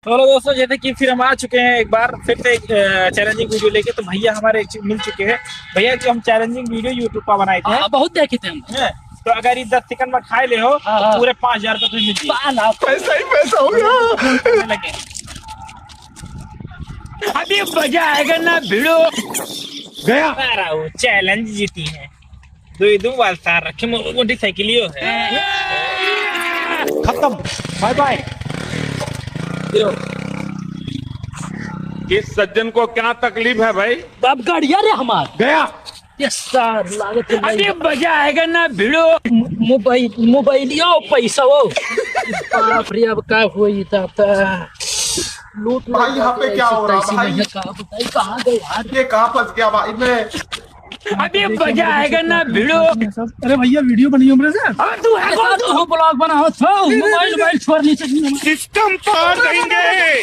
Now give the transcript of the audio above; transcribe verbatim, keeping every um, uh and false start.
तो हेलो दोस्तों, जैसे कि फिर हम आ चुके हैं एक बार फिर से एक, अ, चैलेंजिंग वीडियो लेके। तो भैया हमारे एक मिल चुके हैं। भैया, जो हम चैलेंजिंग वीडियो YouTube पर बनाए थे, हाँ, बहुत देखे थे हम। हैं? तो अगर ये दस सेकंड में खाए ले हो, हाँ, तो हाँ। पूरे पाँच हजार रुपये तुम्हें मिल जाएंगे। पाँच लाख। पैसा ही पैसा होगा। लगे। अभी मजा आएगा ना भिड़ो। गया। आ रहा हूँ, चैलेंज जीती है। दो ही दो बार सार रखे, मो-, मोटरसाइकिलियो है। खत्म। Bye bye. इस सज्जन को क्या तकलीफ है भाई? बाप गाड़िया रे हमार। गया। ये सार लागत है भाई। अभी मजा आएगा ना भिड़ो। मो-, मोबाइल, मोबाइलिया और पैसा हो। बाप रे, अब का होई दादा? लूट भाई, यहाँ पे क्या हो रहा है भाई? का बताई, कहाँ गए यार? ये कहाँ फंस गया भाई मैं? अभी मजा आएगा ना भिड़ो। अरे भैया, वीडियो बनी हमरे से। अरे तू है कौन? तू ब्लॉग बनाओ, थो, मोबाइल, मोबाइल छोड़ नीचे। सिस्टम पार देंगे।